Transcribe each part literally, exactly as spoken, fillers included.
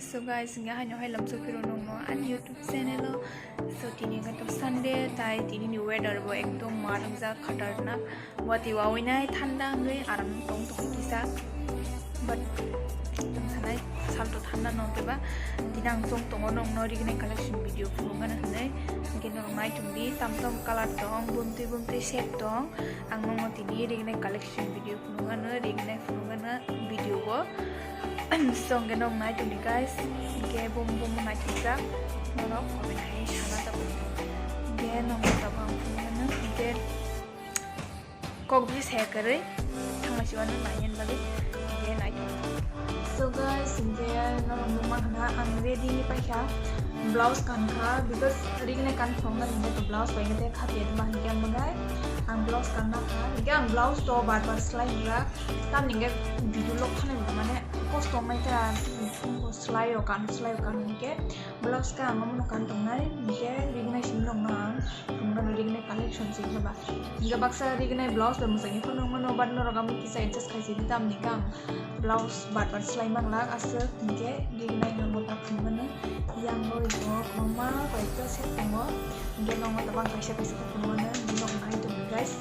So guys, hingke haino hai lamso phiro nongno ani YouTube channel o. So tini hingke to Sunday, tai tini ni weather bo ekdom marwkjak khatarnak. Wati wawinai thanda hingke aram tong tong kisa. But tong sanai salto thanda nong keba. Tini ang chong tongo nongno rignai collection video phunukgana hinui. Hingke norok nai tongdi, tam tam color tong, bumtwi bumtwi set tong. Ang nongno tini rignai collection video phunukgana, rignai phunukgana video o. So hingke norok nai tongdi guys, hingke bum bum naithokjak norok comment hai sana tabuk. Hingke nongno tabuk ang phunukgana, hingke kok bisi saya kwrwi thangma siwano naiyan bagwi hingke nai tong. So guys, hingke norok nukma hwna ang ready ni paikha, blouse kankha, because rignai kan phunukna hingke to blouse bai hingke khapya ma hingke ang bagwi ang blouse kanna kha, hingke ang blouse to bar bar slai hwnla. Tamni hingke video log thani mane kosto wngnai ta, slai o kan, slai o kan hingke blouse ka ang omono kan tongnai, hingke rignai simi rokno ang tongmani rignai collection se hingke ba. Hingke baksa rignai blouse bai mwchangwi phano wngmano, but norok amo kisa adjust khai se di, tamni hingke ang blouse bar bar slai manglak aswk, hingke rignai no mota phunukmani. Yang o iko kwbangma koi ekta set tongo, hingke nokno tabang kaisa kaisa khe phunukmano, hingke nok nai tongdi guys.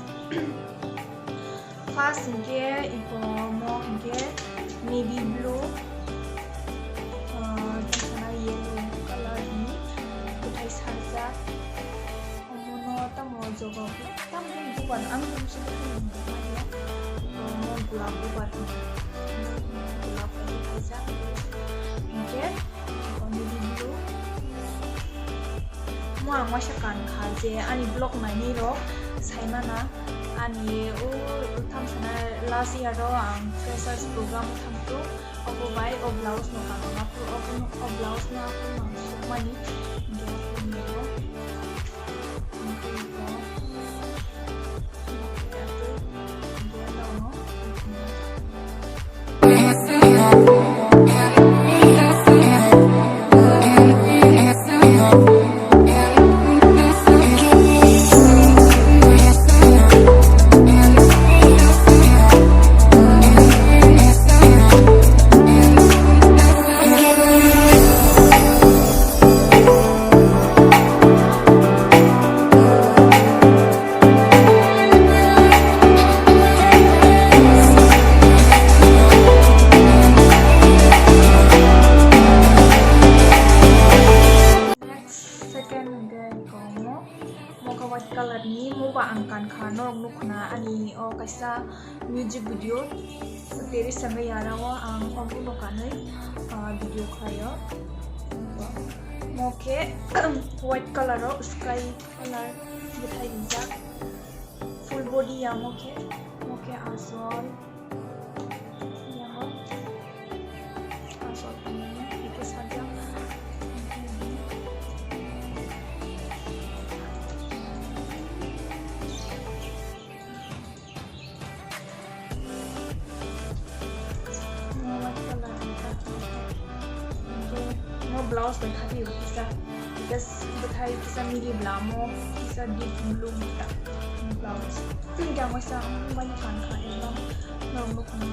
First hingke iko mo hingke navy blue, ah, yellow color ni kwthai sarjak. Omono tamo joga tamo bubar ang tamo se bubar ni maya. Omo gulab bubar ni gulab kaisa kaisa. Hingke iko navy blue. Mo ang waisa kankha je ani vlog nainai rok saimana ani o thamsana last year o ang freshers program o thangtu obo bai o blouse no kanna phuru obo no o blouse no aphuru no sukmani hingke aphuru ni o hingke iko. Next, second hingke tongo moka white color ni, mo ba ang kankha norok nukhna ani o kaisa music video. Teresa Mayara o ang obo no kanwi, ah, video khlaio. Mo khe white color o sky color bwthai rijak. Full body ya mo khe, mo khe asol. Ya mo asol khe mo khe sajak. No blouse bai khati kisa, kisa bwthai kisa mili blamo, kisa deep blue ta blouse. Tini jang waisa ang bai kankha ekdom norok no khana,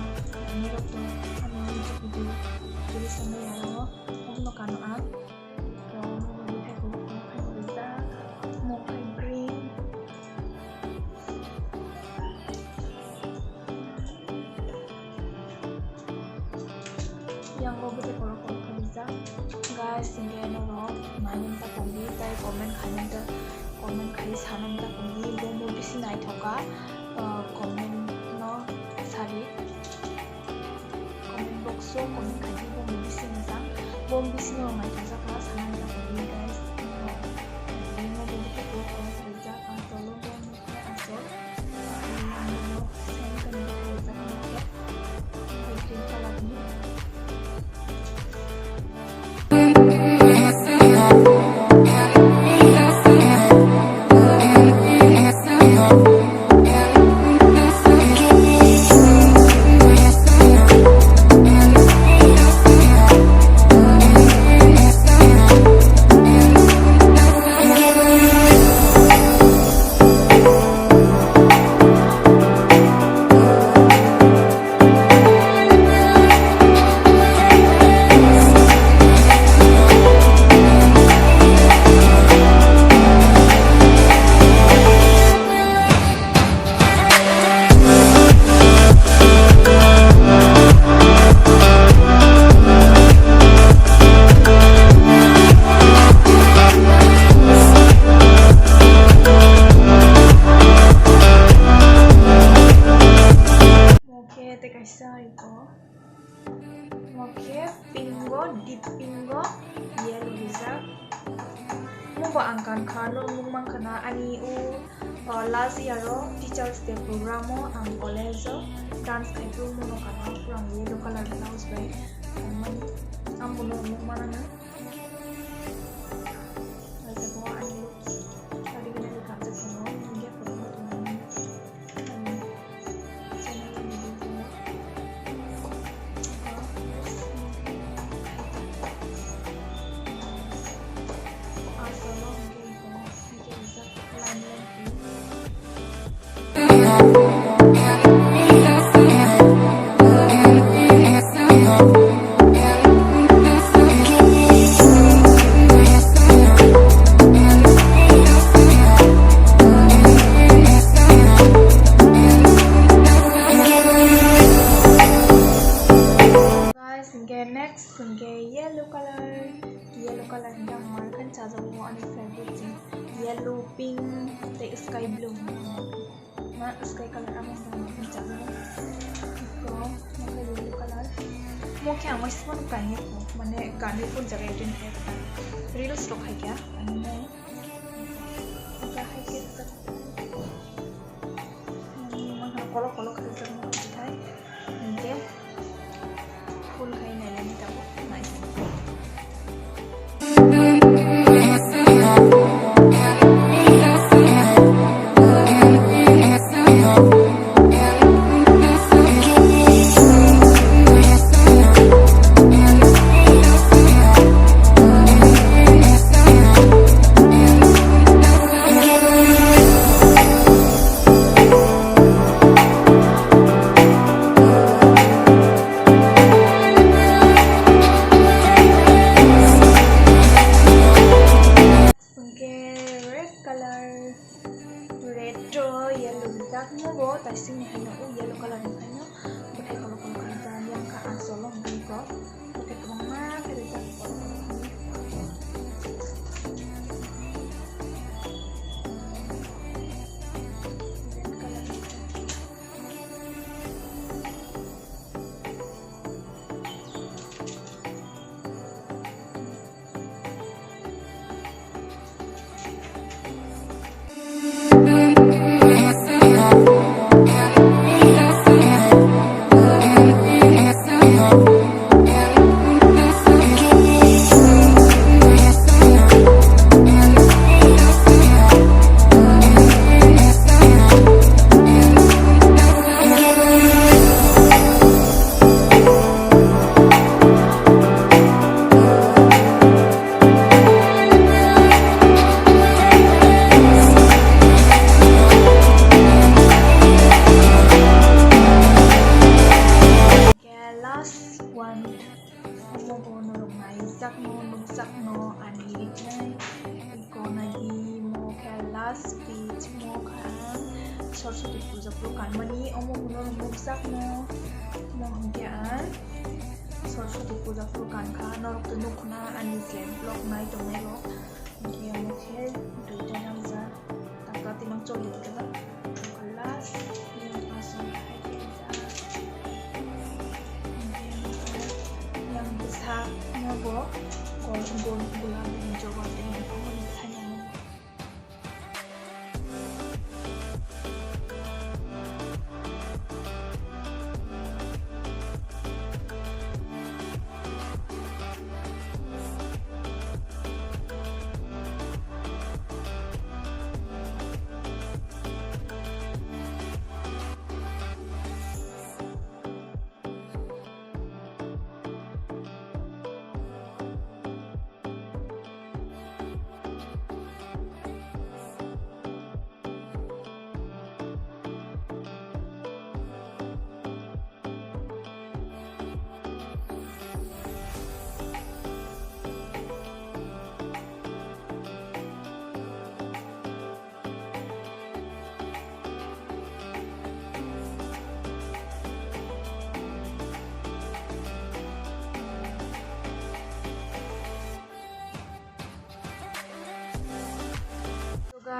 norok to ano video, video samai ano, ano kano ang. Yang bo bwtwi kolok kolok khe rijak. Guys, hingke norok nainani ta tongdi, tai comment khainani ta, comment khai sanani ta tongdi, bo mo bisi naithoka, ah, comment no sadi. Comment box o comment khai di, bo mo bisi mojang, bo mo bisi no naithokjak kha sanani ta tongdi, guys. Imo bo bwtwi kolok kolok khe rijak, ang tolo bo. Tei kaisa iko. Omo khe pink o, deep pink o, yellow rijak. Omo bo ang kankha, norok nukmankha na ani o, o, last year o Teachers Day program o ang college o dance khai phuru mono kankha phuru ang yellow colour blouse bai kaimani. Ang bono nukmano. Ang tabuk ani look study gwnangwi kanjak tongo, hwnkhe photograph tongo. Guys, hwnkhe next hwnkhe yellow colour. Yellow colour hwnkhe ang mankhani chajago, ani favorite se yellow, pink tei sky blue hwnkhe ang mankhani. Na sky colour amo hwnkhe ang mankhani chajago. Iko, omo khe yellow colour. Omo khe ang waisa phano kainwi kho, mane kanwi phone jaga edit khe reels rok hai kha, ani nai. Omo hai khe, kolok kolok khe rijak nai thai. Hingke full khai nailani tabuk nai. Hwnkhe red colour, red to yellow rijak nogo, taisingni haino o yellow colour ni haino bwthai kolok kolok rijak yang kha acholo hwnkhe iko bwthai kwbangma khe rijak. Red colour rijak. Last one. Omo bo norok naijakno, nukjakno ani rinai. Iko nai di mo khe last speech mo kha Saraswati puja phuru kanmani, omo bo norok nukjakno, mo hwnkhe ang Saraswati puja phuru kankha, norok to nukkha na ani je vlog nai tongnai rok, hwnkhe omo khe duita namjak, takta tinang choli khe last yang aswk hai khe rijak, hwnkhe yang bwsa nogo gol gol gulab ni jogor tei bwkhakni bwsai nangmani.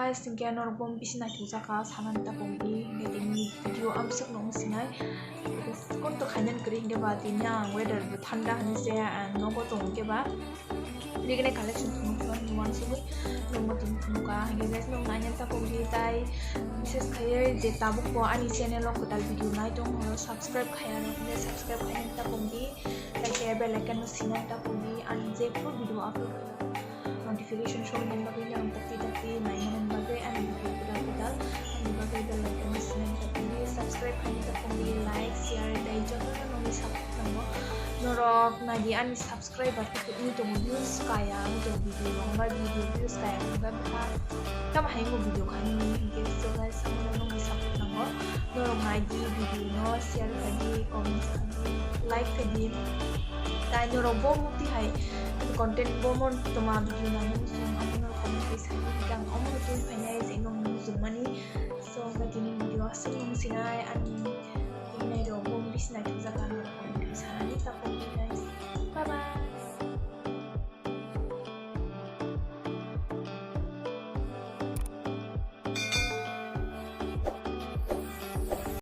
Guys, hingke norok bo bisi naithok jaka sanani tapok di, hingke tini video amswk no wngsinai. Kosto khainani kwrwi hingke ba tini ang weather bo thanda hinwi se ang nogo tong hingke ba. Nigini collection thumung thumung nuan sugwi nungbo tong thumung ka hingke guys, nung nainani tapok di tai. Bises khaiye je tabuk bo ani channel o kwtal video nai tong horo subscribe khaiya no hingke subscribe khainani tapok di. Like bell icon no sinani tapok di, ani je phuru video upload khainani notification sogwi nani bagwi norok dakti dakti nai manani bagwi ani video kwtal kwtal ani bagwi bell icon no sinani tapok di, subscribe khainani tapok di, like, share tei jotono nokni support nango. Norok nai di ani subscriber wngwi tongo views kaya wngwi tongo video rok, wngkha video views kaya wngkha bwkha tamo hai wngkha video khainani hingke so guys, amo nokni support nango. Norok nai di video no share khai di, comment khai di, like khai di. Tai norok bo mukti hai content bo mon toma video nai muchung amo norok comment khai sai di, hingke ang omo no twi phainai je nong muchung mani. So hingke tini video aswk wngsinai ani